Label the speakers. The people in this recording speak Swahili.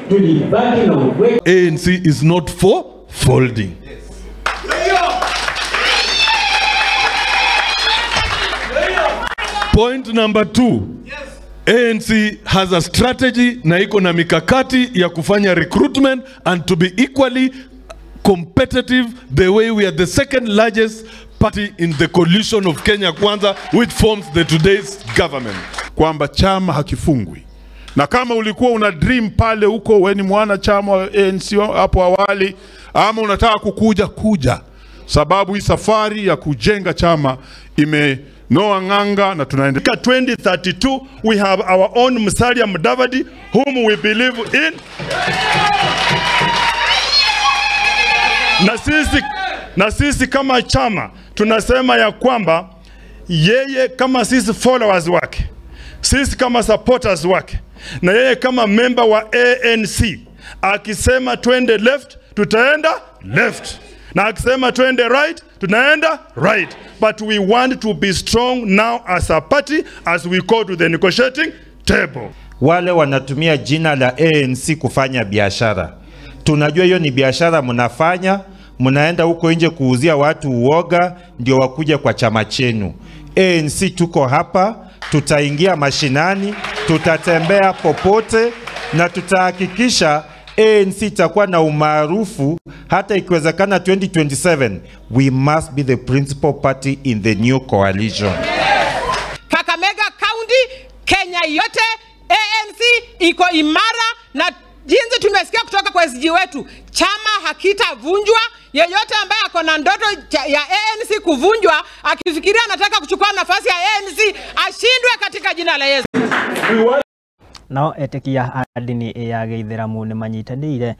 Speaker 1: Tulibaki na ukweli.
Speaker 2: ANC is not for folding. Point number 2. ANC has a strategy na iko na mikakati ya kufanya recruitment and to be equally competitive the way we are the second largest party in the coalition of Kenya Kwanza, which forms the today's government.
Speaker 3: Kwamba chama hakifungwi. Na kama ulikuwa una dream pale huko, wewe ni mwana chama wa ANC hapo awali, ama unataka kukuja, kuja. Sababu hii safari ya kujenga chama imenoa nganga na tunaendelea.
Speaker 4: 2032 we have our own Musalia Mudavadi whom we believe in. Na sisi kama chama tunasema ya kwamba yeye kama sisi followers wake, sisi kama supporters wake, na yeye kama member wa ANC, akisema twende left tutaenda left, na akisema twende right tunaenda right. But we want to be strong now as a party as we go to the negotiating table.
Speaker 5: Wale wanatumia jina la ANC kufanya biashara, tunajua hiyo ni biashara mnafanya, mnaenda huko nje kuuzia watu uoga ndio wakuja kwa chama chenu. ANC tuko hapa, tutaingia mashinani, tutatembea popote na tutahakikisha ANC itakuwa na umaarufu. Hata ikiwezekana 2027 we must be the principal party in the new coalition.
Speaker 6: Kakamega County, Kenya yote, ANC iko imara, na jinsi tumesikia kutoka kwa SG wetu, chama hakitavunjwa. Yeyote ambaye ako na ndoto ya ANC kuvunjwa, akifikiria anataka kuchukua nafasi ya ANC, ashindwe katika jina la Yesu.
Speaker 7: Nao etikia a ndini ya gĩithĩramu nĩ manyitanĩire